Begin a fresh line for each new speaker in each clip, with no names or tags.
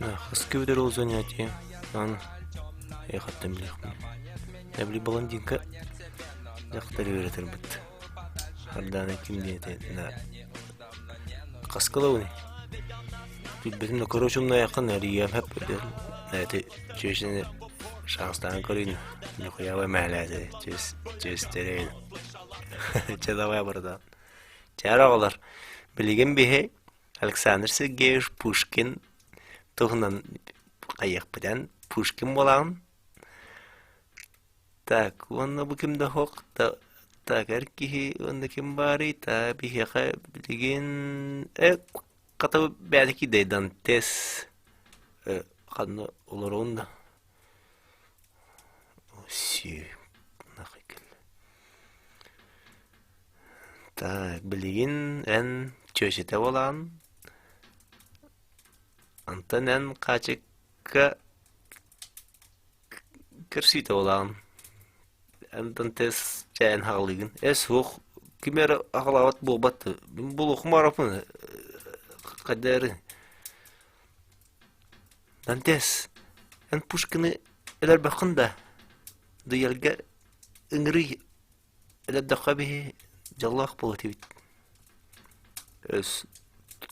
Хаска бүтэр ол занятие? Аны эйиэхэттэн билиэхпин. Эбили блондинка дьахтар үөрэтэрбит. Хардаана ким диэтэ Хаска ылабыный? Билбэтим да короче умнайаххын эрийиэм хэп эти чүөчэни шанстаан көрүүн нихуя мээлээтэ чүөс чүөстэрин чэ давай братан чээр оҕолор билигин биһи Александр Сергеевич Пушкин туһунан хайыахпытын Пушкин буолаҕын Так уонна бу ким да суох так эр киһи уонна ким баарый та биһиэхэ билигин э хата бэйэтэ киирдэй Дантес э ханна олоруон да нахуй кэллэ Так билигин эн чүөчэтэ буолаҕын онтон эн хаачыкка Көрсүүтэ буолаҕын. Онтон тес чээн хаҕалыыгын. Ээ суох ким эрэ аҕалаабат буолбат мин буолуохум баараппын хайдары Дантес эн Пушкины өлөрбөххүн да дуэлгэ ыҥырый өлөрдөххө биһи дьоллоох буолуо этибит Өс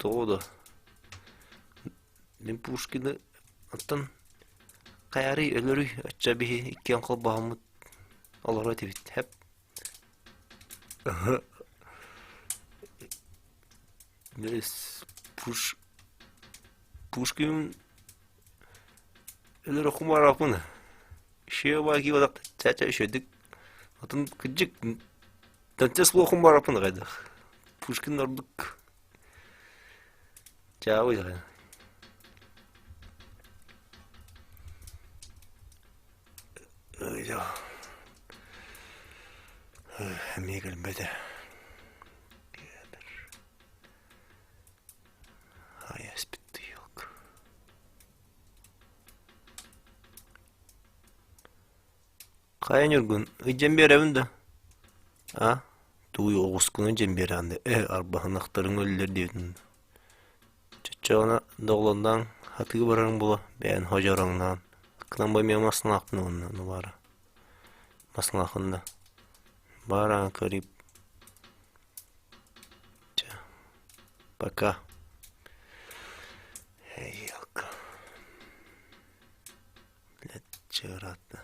тоҕо да Мин Пушкины оттон хайарый өлөрүй оччо биһи иккиэн холбоһоммут олоруо этибит хэп Пуш Пушкин өлөрө кумарапын шеба киодак чача үчүдүк отун кыдьык Дантес лохум барапын хайдах Пушкин ордук Чаабый Эмиэ кэлбэтэ. Хайа Ньургун, ыйдьан биэрэбин да? А? Тууй оҕускуну дьэн биэрэҕин да, ээ арбаһынахтарыҥ өллөр диэбитин. Чоччоҕуна доҕолонноон хатыы барарыҥ буолуо, бэйэн ходьороҥноон. Ыккынан бу эмиэ маслаахпын уонна ну баара. Маслаахын да. Баараа көрүп. Чэ, пока. Эй, елка. Блядь, чыыраатта.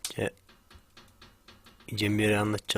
Дьэ, дьэ биэрэ аннычча.